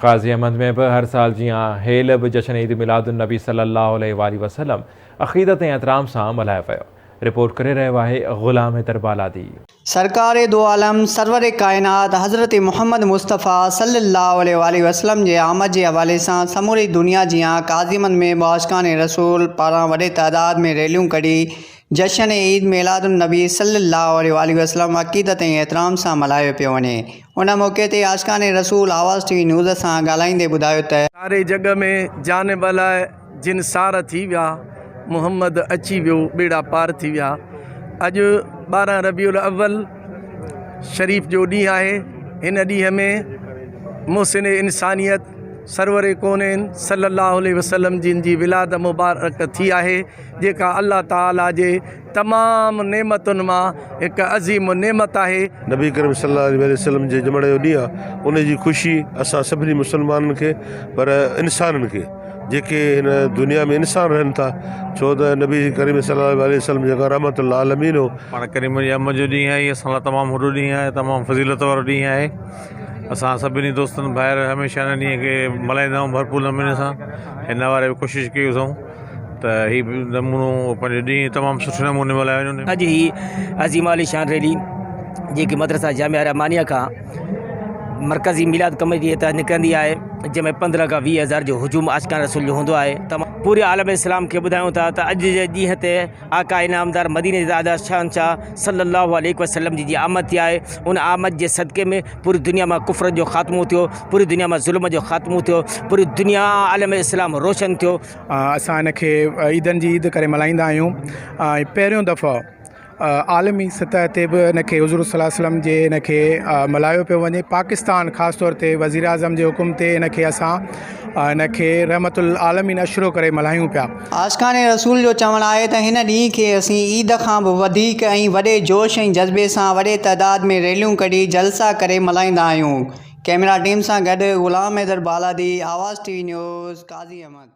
قاضي احمد ۾ به هر سال جيان هيل به جشن عيد ميلاد النبي صلي الله عليه واٰله وسلم عقيدت ۽ احترام سان ملهايو ويو. رپورٽ ڪري رهيو آهي غلام حيدر بالادي. سرڪار دو عالم سرور ڪائنات حضرت محمد مصطفيٰ صلي الله عليه واٰله وسلم جي آمد جي حوالي سان سموري دنيا جيان قاضي احمد ۾ به عاشقان رسول پاران وڏي تعداد ۾ ريليون ڪڍي جشن عيد ميلاد النبي صلي الله عليه واٰله وسلم عقيدت ۽ احترام سان ملهايو پيو وڃي. ان موقعي تي عاشقان رسول آواز ٽي وي نيوز سان ڳالهائيندي ٻڌايو ته. ساري جڳ ۾ جانب الاء جن سار ٿي ويا، محمد اچي ويو ٻيڙا پار ٿي ويا. اڄ 12 ربيع الاول شريف جو ڏينهن آهي، هن ڏينهن ۾ محسن انسانيت سرور ڪونين صلي الله عليه وسلم جن جي ولادت مبارڪ ٿي آهي، جيڪا الله تعاليٰ جي تمام نعمتن مان هڪ عظيم نعمت آهي. نبي ڪريم صلي الله عليه وسلم جي ڄمڻ جو ڏينهن آهي ان جي خوشي اسان سڀني مسلمانن کي پر انسانن کي جيڪي هن دنيا ۾ انسان رهن ٿا ڇو ته نبي ڪريم صلي الله عليه وسلم جيڪا رحمت للعالمين هو. پاڻ ڪريم جي آمد جو ڏينهن آهي هي اسان لاء تمام وڏو ڏينهن آهي تمام فضيلت وارو ڏينهن آهي اسان سڀني دوستن ڀائر هميشه هن ڏينهن کي ملهائيندا آهيون ڀرپور نموني سان هن واري به ڪوشش ڪئي اٿئون ته هي نمونو پنهنجو ڏينهن تمام سٺي نموني ملهايو وڃي. اڄ هي عظيم عاليشان ريلي جيڪي مدرسه جامعه رحمانيه کان مرڪزي ميلاد ڪميٽي تان نڪرندي آهي جنهن ۾ 15 کان 20 هزار جو هجوم عاشقان رسول جو هوندو آهي تمام پوري عالم اسلام کي ٻڌايون ٿا ته اڄ جي ڏينهن تي آقا انعامدار مديني جي تاجدار شهنشاهه صلي الله عليه وسلم جي جي آمد ٿي آهي ان آمد جي صدقي ۾ پوري دنيا مان ڪفر جو خاتمو ٿيو پوري دنيا مان ظلم جو خاتمو ٿيو پوري دنيا عالم اسلام روشن ٿيو. اسان ان کي عيدن جي عيد ڪري ملهائيندا آهيون ۽ پهريون دفعو عالمي سطح تي به ان کي حضور صلي الله عليه وسلم جي ان کي ملهايو پيو وڃي پاڪستان خاص طور تي وزير اعظم جي حڪم تي ان کي اسان ان کي رحمت العالمين عشرو ڪري ملهايون پيا. عاشقان رسول جو چوڻ آهي ته هن ڏينهن کي اسين عيد کان به وڌيڪ ۽ وڏي جوش ۽ جذبي سان وڏي تعداد ۾ ريليون ڪڍي جلسا ڪري ملهائيندا آهيون. ڪئميرا ٽيم سان گڏ Ghulam Haider Baladi, Awaz T V news, Qazi Ahmed.